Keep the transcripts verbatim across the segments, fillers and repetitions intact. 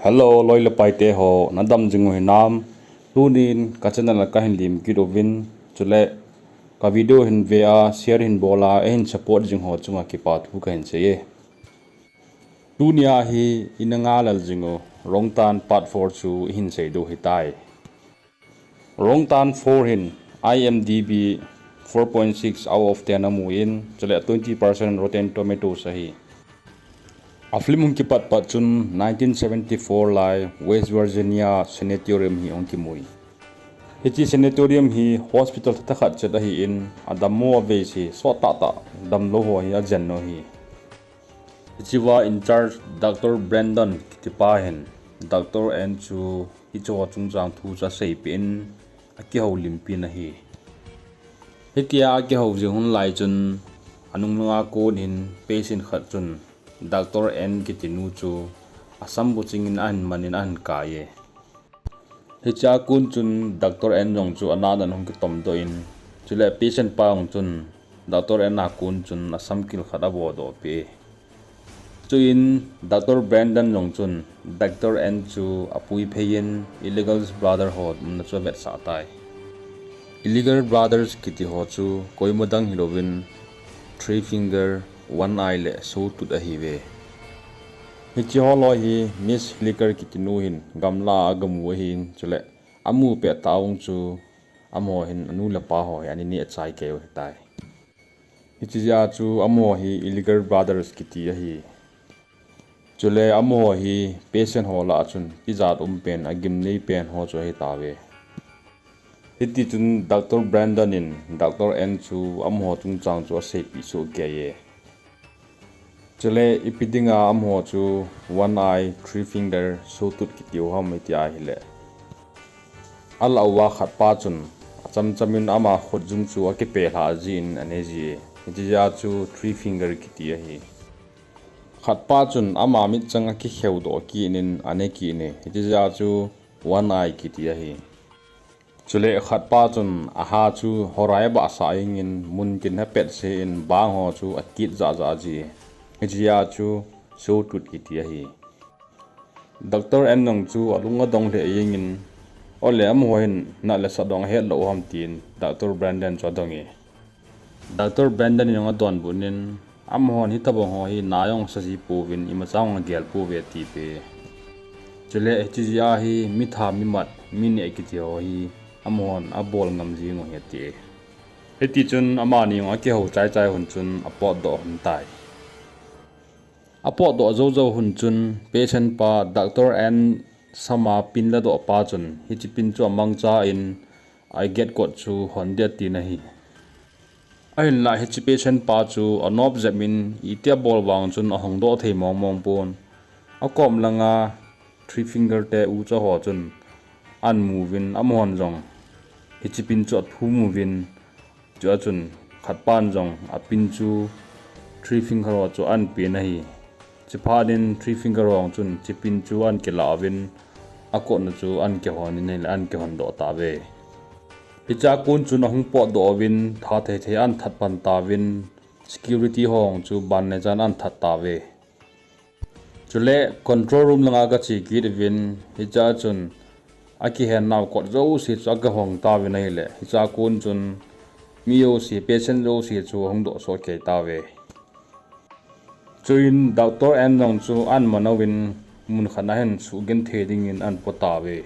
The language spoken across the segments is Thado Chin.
Hello, loi le paite ho, nadam jing u hinam? Tunin ka channel a kahin lim kit uvin, chule ka video hin ve a, share hin bol a, eihin support jing ho chunga kipa thu kahin sei e. Tunia hi ina ngai lel jing u, Rongtan part four chu ihin sei diu hitai. Rongtan four hin IMDb four point six out of ten amun, chule twenty percent Rotten Tomatoes ahi. A film hung kipat pat chun nineteen seventy-four lai West Virginia Sanatorium hi hung kimun. Hiche sanatorium hi hospital thatha khat chet ahin, adammo aveise sot tahtah, damlou ho hi ajen u ahi. Hichea in charge Doctor Brandon kitipa hin Doctor N chu hicheho chungchang thu chu aseipeh in, akihoulimpin ahi. Hitia akihou jing hun lai chun, anung langa kon hin patient khat chun Doctor N kitinu chu asam buching in ahin man in ahin kai e. Hichea kon chun Doctor N jong chu anat nan hung kitomdoh in, chule patient pa jong chun Doctor N a kon chun asamkil khat abodoh peh e. Chuin Doctor Brandon jong chun Doctor N chu apui phei in Illegal Brother ho umna chu avetsah tai. Illegal Brothers kiti ho chu koima dang hilouvin Three Finger, One Eye le Sawtooth ahiuve. Hicheho loi hi Miss Hilliker kitinu hin gamlah a agamu ahin, chule amu pettah uvin chu amaho hin anu le apa ho hi ana neh chai keiyu ahitai. Hiche jeh a chu amaho hi Illegal Brothers kiti ahi. Chule amaho hi patient ho lah a chun tijat um pen, agimnei pen ho chu ahitauve. Hitichun Doctor Brandon in Doctor N chu amaho chungchang chu aseipeh sohkei e. Chule ipi dinga amaho chu One Eye, Three Finger, Sawtooth kitiu ham iti ahile, alah uva khatpa chun achamchamin ama khutjung chu akipelhah jin anei ji e. Hiche jeh a chu Three Finger kiti ahi. Khatpa chun ama mitchang akikheudoh kit in anei kit e. Hiche jeh a chu One Eye kiti ahi. Chule khatpa chun aha chu horai abahsah jengin muntin apetse in bang ho chu atit jahjah ji e. Hiche jeh a chu Sawtooth kiti ahi. Doctor N jong chu alung adong lheh jengin, ole amaho hin nat le sat dong ahetlou ham tin Doctor Brandon chu adong e. Doctor Brandon in jong adonbut in, amahon hitobang ho hi na jong saji pouvin, imacha jong agel pouve atipeh e. Chule hiche jeh a hi mitha, mimat, mineh kiti ho hi amahon abol ngam jing u ahi ati e. Hitichun amani jong akihou chaichai hun chun apotdoh lhon tai. Apotdoh joujou hun chun patient pa Doctor N sama pin ladoh pa chun hiche pin chu amangchan, aget kot chu hon ding atin ahi. Ahinlah hiche patient pa chu anop jep in, iti abol vang chun ahongdoh thei mongmong pon. Akom langa Three Finger te ucha ho chun ahin muvin, amahon jong hiche pin chu athum uvin, chua chun khatpan jong apin chu Three Finger ho chu ahin pen ahi. Chuphat in Three Finger ho chun hiche pin chu ahin kilah uvin, akotna chu ahin kihon in ahile ahin kihondoh tauve. Hichea kon chun ahung potdoh uvin, tha thei thei ahin that pan tauvin, security ho chu ban le chan ahin that tauve. Chule control room langa agache kit uvin, hichea chun akihennau kot jouse chu agahong tauvin ahile, hichea kon chun mi jouse, patient jouse chu ahung dohsoh kei tauve. Chuin Doctor N jong chu ahin manouvin, mun khat a ahin suhgenthei dingin ahin po tauve.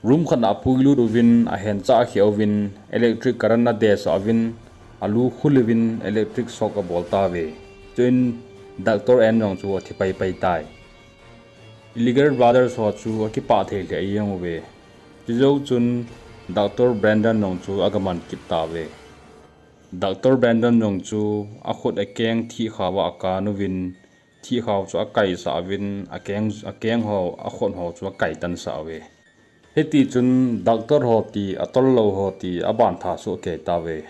Room khat a apuilut uvin, ahencha akheh uvin, electric current adesah uvin, alu khul uvin, electric shock abol tauve. Chuin Doctor N jong chu athi paipai tai. Illegal Brothers ho chu akipah thei lheh jeng uve. Chujou chun Doctor Brandon jong chu agaman kit tauve. Doctor Brandon jong chu akhut akeng thihkhao a akan uvin, thihkhao chu akaisah uvin, akeng, akeng ho, akhut ho chu akaitansah uve. Hitichun Doctor ho ti, atollou ho ti, abantha sohkei tauve.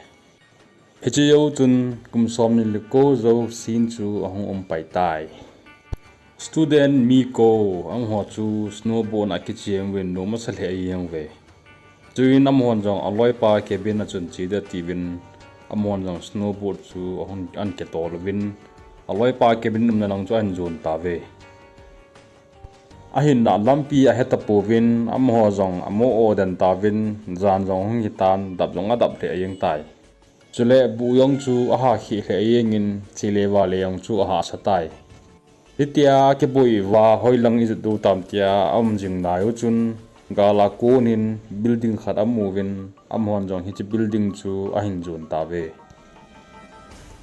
Hiche jou chun kum somni le ko jou scene chu ahung um pai tai. Student mi ko, amaho chu snowboard a akichem uvin, nom asa lheh jeng uve. Chuin amahon jong aloipa cabin a chun che ding atiuvin, amahon jong snowboard chu ahung, ahin kitol uvin, aloipa cabin umna lang chu ahin jon tauve. Ahinlah lampi ahe tapouvin, amaho jong amoh o den tauvin, jan jong hung hitan, dap jong adap lheh jeng tai. Chule buh jong chu aha kheh lheh jengin, che le va le jong chu ahahsa tai. Hitia kiboi uva hoilang ijot diu tam tia aum jing nai u chun, gal a kon hin building khat amuvin, amahon jong hiche building chu ahin jon tauve.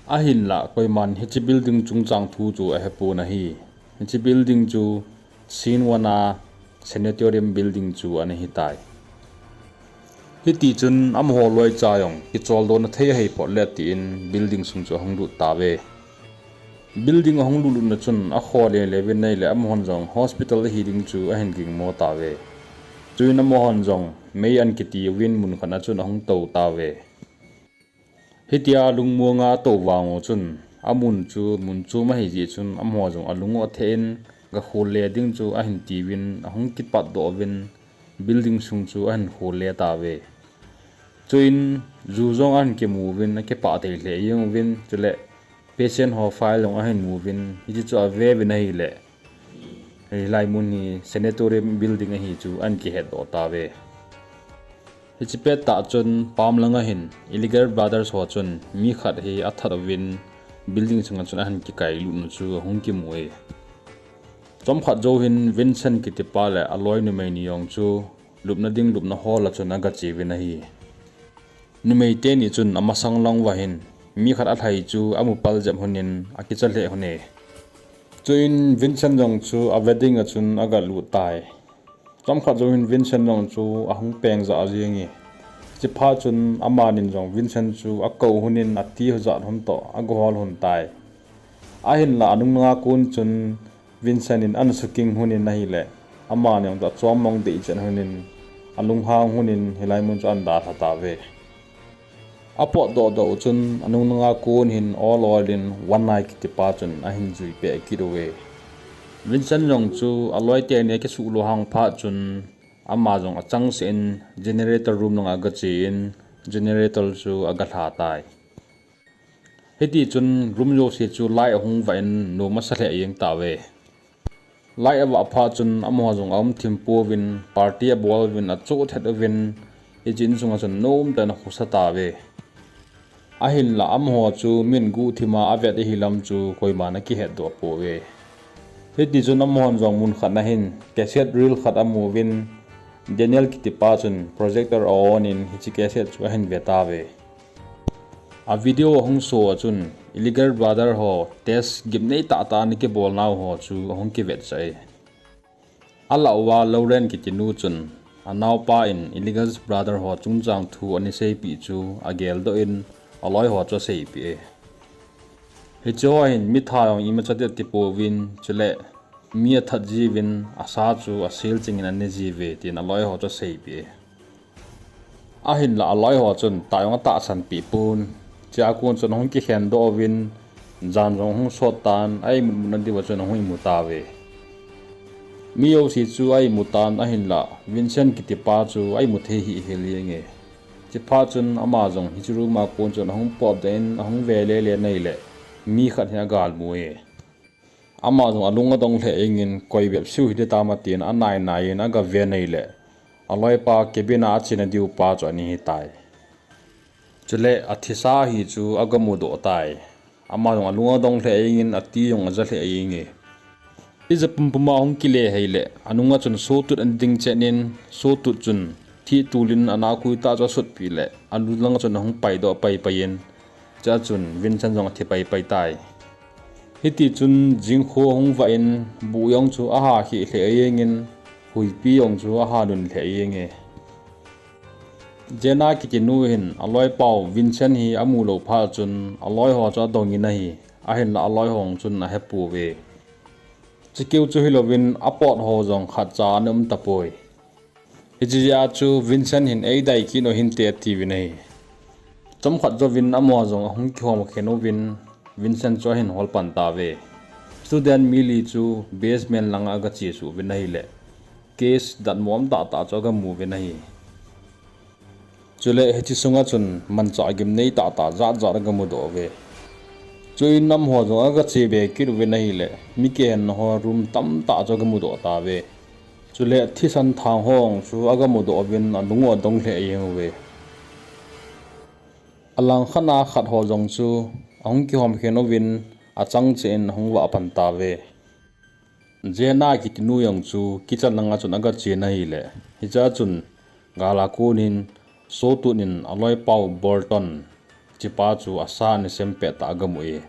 Ahinlah koiman hiche building chungchang thu chu ahepon ahi. Hiche building chu Scene one a sanatorium building chu ana hitai. Hitichun amaho loicha jong kicholdo na thei ahipot le tin building sung chu ahung lut tauve. Building ahung lut lutna chun akhoh le le uvin ahile amahon jong hospital ahi ding chu ahin gingmo tauve. Chuin amahon jong mei an kiti uvin mun khat na chun ahung tou tauve. Hitia lungmong a atou vang u chun, amun chu mun chom ahi jeh chun amaho jong alung u atheh in, ga khol le ding chu ahin tiuvin, ahung kipatdoh uvin, building sung chu ahin khol le tauve. Chuin ju jong ahin kimu uvin, akipah thei lheh jeng uvin, chule patient ho file jong ahin mu uvin, hiche chu ave uvin ahile, hilai mun hi sanatorium building ahi chu ahin kihetdoh tauve. Hiche pettah chun pam langa hin Illegal Brothers ho chun mi khat hi athat uvin building sunga chun ahin kikai lutna chu ahung kimu e. Chomkhat jou hin Vincent kitipa le aloi numei ni jong chu lupna ding lupna hall a chun aga che uvin ahi. Numei teni chun amasang lang uva hin mi khat alhai chu amu pal jep un in akicha lheh un e. Chuin Vincent jong chu a wedding a chun aga lut tai. Chomkhat jou hin Vincent jong chu ahung peng jah jeng e. Chuphat chun amanin jong Vincent chu akou un in ati ho jat un toh aga hol un tai. Ahinlah anung langa kon chun Vincent in ana suking un in ahile, amanin jong chu achom mong deh chet un in, alunghang un in hilai mun chu ahin dalha tauve. Apotdoh doh u chun anung langa kon hin ol ol in One Eye kitipa chun ahin jui peh kit uve. Vincent jong chu aloi teni akisuh lou hang phat chun ama jong achangseh in generator room langa aga che in generator chu aga lha tai. Hitichun room jouse chu light ahung vah in nom asa lheh jeng tauve. Light avah phat chun amaho jong aum thim pouvin, party abol uvin, achoh thet uvin, hiche insunga chun nomtah in akhosa tauve. Ahinlah amaho chu min guhthim a avet ahi lam chu koiman akihetdoh pouve. Hitichun amahon jong mun khat na hin cassette reel khat amu uvin, Daniel kitipa chun projector a on in hiche cassette chu ahin ve tauve. A video ahung show a chun Illegal Brother ho test gimnei tahtah ana kibolnau ho chu ahung kivetsah e. Alah uva Lauren kitinu chun anaopa in Illegal Brother ho chungchang thu ana seipeh chu ageldoh in aloi ho chu aseipeh e. Hicheho hin mithat jong imacha ding atipouvin, chule mi athat jiuvin, asa chu aselching in ane jiuve tin aloi ho chu aseipeh e. Ahinlah aloi ho chun tah jong atahsan peh pon, chua kon chun ahung kikhendoh uvin, jan jong ahung sot tan, a imut mutna diuva chun ahung imu tauve. Mi jouse chu a imu tan ahinlah Vincent kitipa chu a imu thei hih hel jeng e. Chuphat chun ama jong hiche room a kon chun ahung potdoh in ahung ve lele in ahile, mi khat hi agalmu e. Ama jong alung adong lheh jengin koi bep seh hiding tam atin anai nai in aga ve in ahile, aloipa cabin a achena diu pa chu ana hitai. Chule athisa hi chu aga mudoh tai. Ama jong alung adong lheh jengin ati jong aja lheh jenge. Ija pumpum a hung kile hile, anunga chun sotut ana ding chet in, sotut chun thih tulin anakui tah chu asutpeh le, alu langa chun ahung paidoh paipai in, chua chun Vincent jong athi paipai tai. Hitichun jingkho ahung vah in, buh jong chu aha kheh lheh jengin, huipi jong chu aha nun lheh jenge. Jenna kitinu hin aloipau Vincent hi amulou phat chun aloiho chu adongin ahi, ahinlah aloiho chun ahepouve. Chukeu chu hilouvin apot ho jong khatcha ana um tapoi. Hiche jeh a chu Vincent hin eidai kit u hinte atiuvin ahi. Chomkhat jouvin amaho jong ahung kihom khen uvin Vincent chu ahin hol pan tauve. Student mi li chu basement langa aga chesuh uvin ahile, case datmo umtah tah chu aga mu uvin ahi. Chule hiche sunga chun manchah gimnei tahtah jatjat aga mudoh uve. Chuin amaho jong aga chebe kit uvin ahile, mi kihenna ho room tamtah chu aga mudoh tauve. Chule thisan thang ho chu aga mudoh uvin anung u adong lheh jeng uve. Alangkhat a khat ho jong chu ahung kihom khen uvin achang cheh in ahung vah pan tauve. Jenna kiti nu jong chu kitchen langa chun aga chen ahile, hichea chun gal a kon in sotut in aloipa u Bolton, hichepa chu asa ana sem pet tah aga mu e.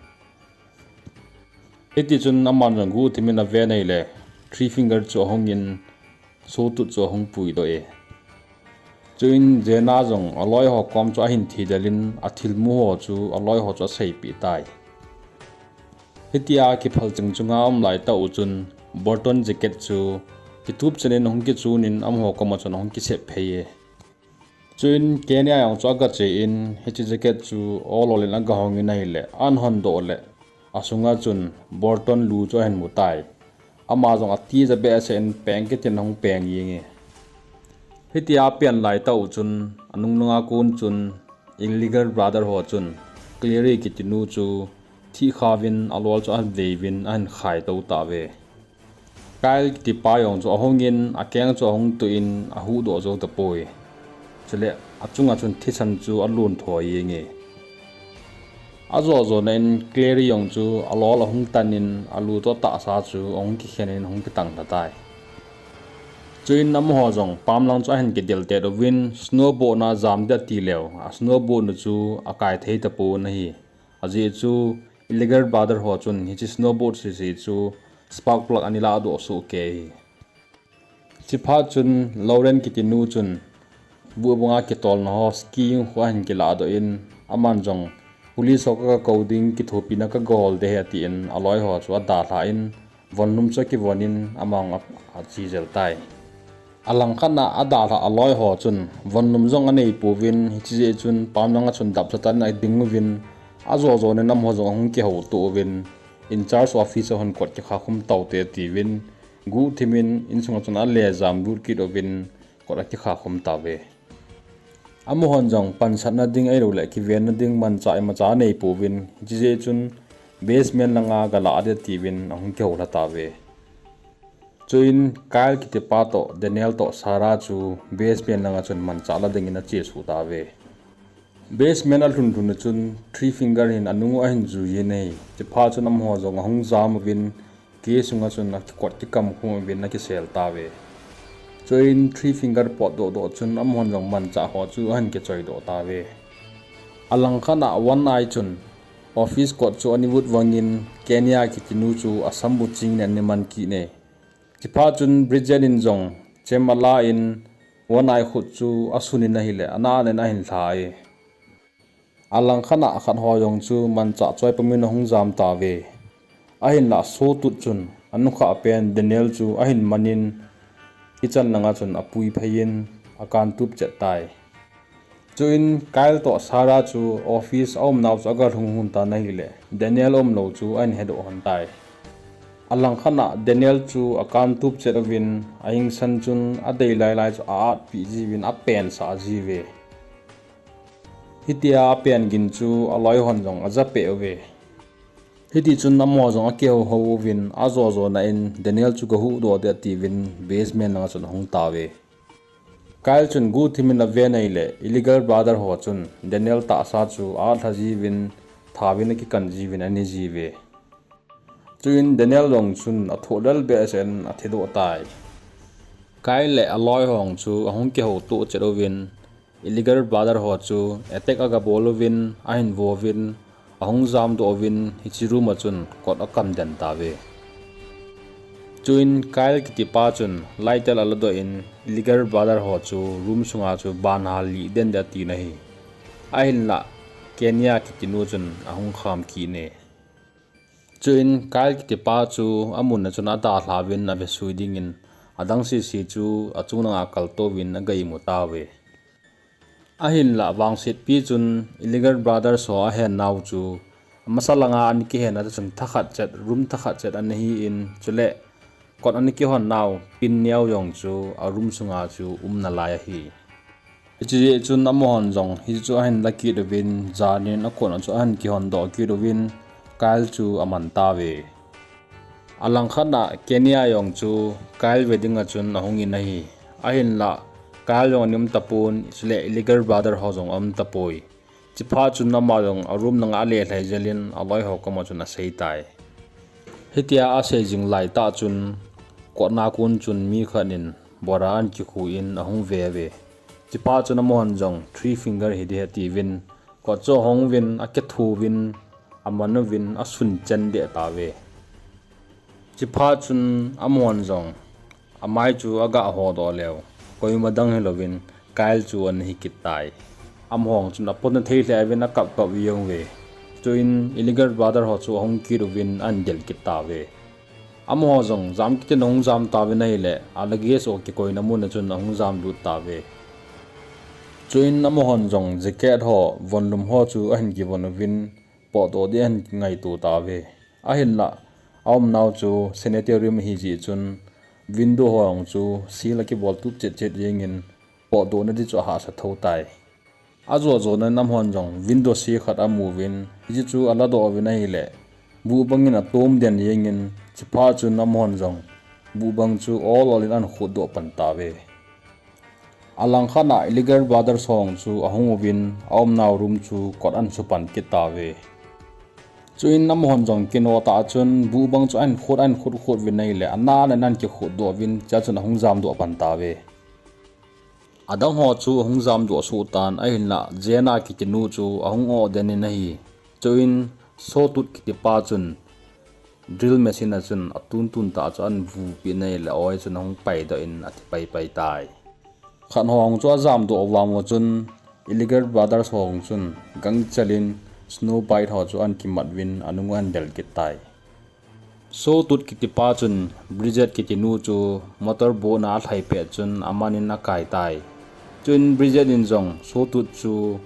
Hitichun aman jong guhthim in aven ahile, Three Finger chu ahung in sotut chu ahung puidoh e. Chuin Jenna jong aloi ho kom chu ahin thidel in athilmu ho chu aloi ho chu aseipeh tai. Hitia kiphal cheng chunga aum laitah u chun Bolton jacket chu kitup chan in ahung kichun in amaho koma chun ahung kisep phei e. Chuin Kenya jong chu aga che in hiche jacket chu olol in aga hong in ahile, ahin hondoh le asunga chun Bolton lu chu ahin mu tai. Ama jong atija behseh in peng kit in ahung peng jeng e. Hitia apen laitah u chun anung langa kon chun Illegal Brother ho chun Clary kiti nu chu thihkhauvin alol chu ahin veuvin ahin khaitou tauve. Kyle kitipa jong chu ahung in akeng chu ahung tuh in ahuhdoh jou tapoi. Chule achunga chun thisan chu alon tho jeng e. Ajo jona in Clary jong chu alol ahung tan in alu toh tahsa chu ahung kikhen in ahung kitang lha tai. Chuin amaho jong pamlang chu ahin kidel tet uvin snowboard na jam ding ati leu, a snowboard nu chu akai thei tapon ahi. Ajeh chu Illegal Brother ho chun hiche snowboard sese chu spark plug ana lahdoh soh kei ahi. Chuphat chun Lauren kiti nu chun buh banga kitolna ho skiing khu ahin kilahdoh in, aman jong police ho kaga kou ding, kithopina kaga hol ding ahi atin aloi ho chu adalhah in, vonlum chu akivon in amang a, ache jel tai. Alangkhat a adalhah aloi ho chun vonlum jong anei pouvin, hiche jeh chun pamlanga chun dapcha tan in ading uvin, ajo jona in amaho jong ahung kihouto uvin, in charge office a hon kot kikha khum taute atiuvin, guhthim in insunga chun ale jam lut kit uvin kot akikha khum tauve. Amahon jong pansatna ding ahilouleh kivenna ding manchah imacha anei pouvin, hiche jeh chun basement langa galah ding atiuvin ahung kihoulha tauve. Chuin Kyle kitipa toh Daniel toh Sarah chu basement langa chun manchah la dingin achesuh tauve. Basement alhun lhun a chun Three Finger hin anung u ahin jui in ahi. Chuphat chun amaho jong ahung jam uvin, cage sunga chun akikot kikam khum uvin akisel tauve. Chuin Three Finger potdoh doh chun amahon jong manchah ho chu ahin kichoidoh tauve. Alangkhat a One Eye chun office kot chu ana vut vangin Kenya kiti nu chu asam bu ching in ana man kit e. Chuphat chun Bridget in jong chem ala in One Eye khut chu asun in ahile, ana an in ahin lha e. Alangkhat a khat ho jong chu manchah choi pumin ahung jam tauve. Ahinlah sotut chun anukhah pen Daniel chu ahin man in kitchen langa chun apui phei in akan tup chet tai. Chuin Kyle toh Sarah chu office aumnau chu aga lhung lhun tan ahile, Daniel umlou chu ahin hedoh lhon tai. Alangkhat a Daniel chu akan tup chet uvin, aingsan chun adei lai lai chu a-atpeh jiuvin apensah jiuve. Hitia apen gin chu aloi hon jong ajapeh uve. Hitichun amaho jong akihou hou uvin, ajo jona in Daniel chu gahuhdoh ding atiuvin basement langa chun ahung tauve. Kyle chun guhthim in aven ahile, Illegal Brother ho chun Daniel tahsa chu a-at lha jiuvin, thauvin akikan jiuvin ana jiuve. Chuin Daniel jong chun athoh lel behseh in athidoh tai. Kyle le aloi ho chu ahung kihouto chet uvin, Illegal Brother ho chu attack aga bol uvin, ahin vo uvin, ahung jamdoh uvin, hiche room a chun kot akam den tauve. Chuin Kyle kitipa chun light tel aladoh in, Illegal Brother ho chu room sunga chu banhal lih den ding atin ahi. Ahinlah Kenya kiti nu chun ahung kham kit e. Chuin Kyle kitipa chu amun a chun adalha uvin avesui dingin, adang sese chu achung langa kaltouvin aga imu tauve. Ahinlah vangsetpi chun Illegal Brothers ho ahennau chu amasa langa ana kihen a chun thakhat chet, room thakhat chet ana hin, chule kot ana kihonnau pin neo jong chu a room sunga chu um nalai ahi. Hiche jeh chun amahon jong hichu ahin la kit uvin, janin akot a chu ahin kihondoh kit uvin, Kyle chu aman tauve. Alangkhat a Kenya jong chu Kyle ve dinga chun ahung in ahi. Ahinlah Kyle jong ana um tapon, chule illegal brother ho jong aum tapoi. Chiphat chun ama jong a room nanga alelhai jel in aloi ho koma chun asei tai. Hitia asei jing laitah chun kotna kon chun mi khat in bora ana kikhu in ahung ve ve. Chiphat chun amahon jong three finger hi ding ahi tiuvin, kot chu ahong uvin, akithu uvin, aman uvin, asun chen deh tauve. Chiphat chun amahon jong amai chu aga hodoh leu, koima dang hilouvin Kyle chu ana hi kit tai. Amahon chun apotna thei lheh uvin akap kap jeng uve. Chuin illegal brother ho chu ahung kit uvin ana del kit tauve. Amaho jong jam kit in ahung jam tauvin ahileh, a luggage ho kikoina muna chun ahung jam lut tauve. Chuin amahon jong jacket ho, vonlum ho chu ahin kivon uvin, potdoh ding ahin ngaito tauve. Ahinlah, aumnau chu sanatorium ahi jeh chun, window ho jong chu seal akibol tup chet chet jengin, potdohna ding chu ahahsa thou tai. Ajo jona in amahon jong window seal khat amu uvin, hiche chu aladoh uvin ahileh, buh bangin atom den jengin, chiphat chun amahon jong buh bang chu ol ol in ana khutdoh pan tauve. Alangkhat a illegal brother ho jong chu ahung uvin, aumnau room chu kot ana supan kit tauve. Chuin amahon jong kino tah chun buh bang chu ana khut, ana khut khut uvin ahileh, ana ana ana kikhutdoh uvin, chua chun ahung jamdoh pan tauve. Adang ho chu ahung jamdoh soh tan, ahinlah Jenna kiti nu chu ahung oh den in ahi. Chuin Sawtooth kiti pa chun drill machine a chun atun tun tah chu ana vupi in ahileh, ahi chun ahung paidoh in athi pai pai tai. Khat ho jong chu ajamdoh vang u chun illegal brother ho jong chun gangchel in Snow White ho chu ana kimat uvin anung u ana del kit tai. Sawtooth kiti pa chun Bridget kiti nu chu motor boat na alhai pet chun aman in akai tai. Chuin Bridget in jong Sawtooth chu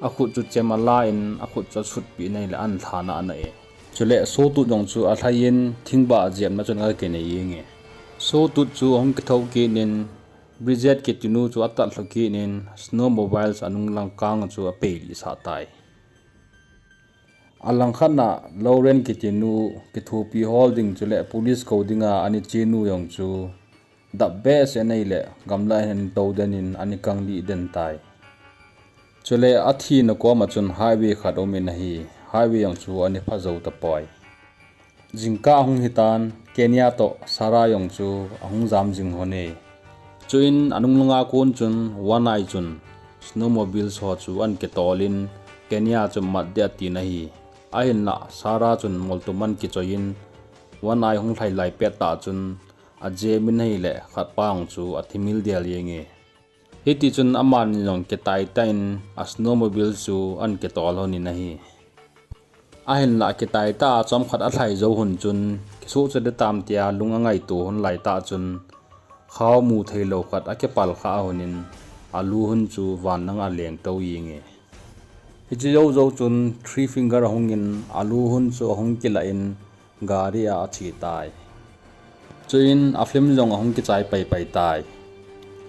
akhut chu chem ala in akhut chu asutpi in ahileh ana lhan a ana e. Chuleh Sawtooth jong chu alhai in thingbah jepna chun aga kinei jenge. Sawtooth chu ahung kithou kit in Bridget kiti nu chu atat lhu kit in snowmobile chu anung lang kang chu apei lih sah tai. Alangkhat a Lauren kiti nu kithopi hol ding chuleh police kou dinga ana che nu jong chu dap behseh in ahileh gamlah hin ana tou den in ana kang lih den tai. Chuleh athina koma chun highway khat um in ahi, highway jong chu ana pha jou tapoi. Jingkah ahung hitan, Kenya toh Sarah jong chu ahung jam jing lhon e. Chuin anung langa kon chun One Eye chun snowmobile ho chu ana kitol in Kenya chu mat ding atin ahi. Ahinlah Sarah chun moltum ana kichoi in One Eye hung lhai lai pet tah chun ajem in ahileh khat pa jong chu athimil del jenge. Hitichun amani jong kitai tah in a snowmobile chu ana kitol lhon in ahi. Ahinlah kitai tah a chomkhat alhai jou lhon chun, kisuhchat ding tam tia lung angaito lhon laitah chun, khao mu theilou khat akipal kha lhon in, alu lhon chu van langa aleng tou jenge. Hiche jou jou chun Three Finger ahung in, alu lhon chu ahung kilah in, gari a ache tai. Chuin a film jong ahung kichai pai pai tai.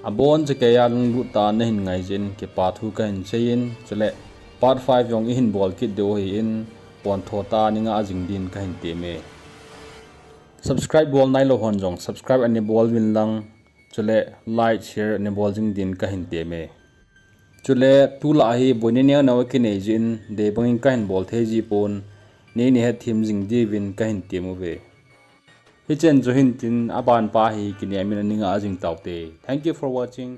Abonchakeiya lunglut tah a nahin ngai jeh in kipa thu kahin seiyin, chuleh part five jong ihin bol kit diu ahin, pontho tah a nei ngah jing din kahin temme. Subscribe bol nailou hon jong subscribe ana bol uvin lang, chuleh like, share ana bol jing din kahin temme. Chuleh tulai hi boina neo neo akinei jeh in, dei bangin kahin bol thei jipon, nei nei hetthem jing diuvin kahin tem uve. Hicheng chu hintin, abanpa hi kinem in ana ngah jing taute. Thank you for watching.